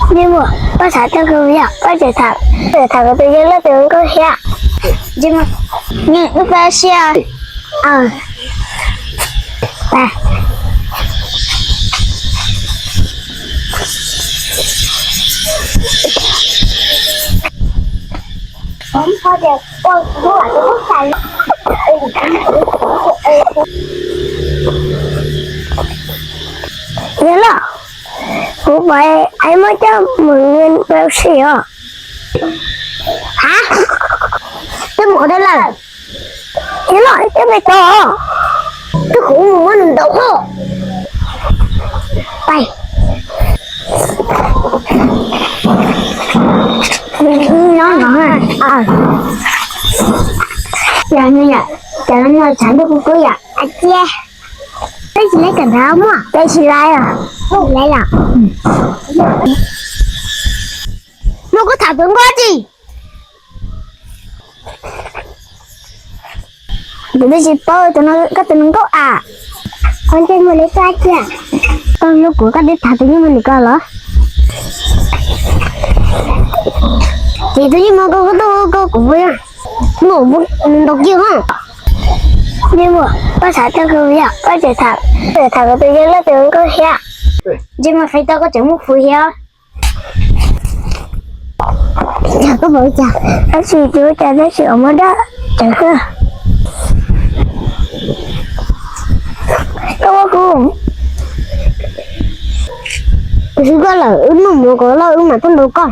Ntsej muag, koj tham tau kuv yog koj tseem tham, tseem tham kuv tus yawg loj tus nkauj thiab. Ntsej muag, wb pab sib. Yawg loj, kuv pom es muaj cov mos nyoos ntau si os. Ha, cov mos qhov twg lawm? Yawg loj, cov pem tod. Twb kuv mus muab nws ntaus koj. Pais. No no. Yog no yom, cov no tshav ntuj kub kub yom. Cia, peb tsis laib kawm ntawv muaj, peb tsis laib os. Laib los. Muaj koj tham tus nkauj tsi? Tus twb tsis paub tus no koj tus nkauj a. Koj ntsej muag li koj cia. Koj hlub kuv koj twb tham tus ntsej muag li koj los? Ces tus ntsej muag koj koj tuaj koj kuv, muab ntaus kiag os. Ntsej muag, koj tham tau kuv yog koj tseem tham, tseem tham kuv tus yawg loj tus nkauj thiab. Ntsej muag qhia tau koj tseem muaj hwv thiab. Koj pom cas? Tab sis tsis ua cas, tab sis uas muaj dab tseem xwb. Koj ua kuv, kuv xwb koj lawm, wb noj mov kom loj wb mam tuaj ntaus koj.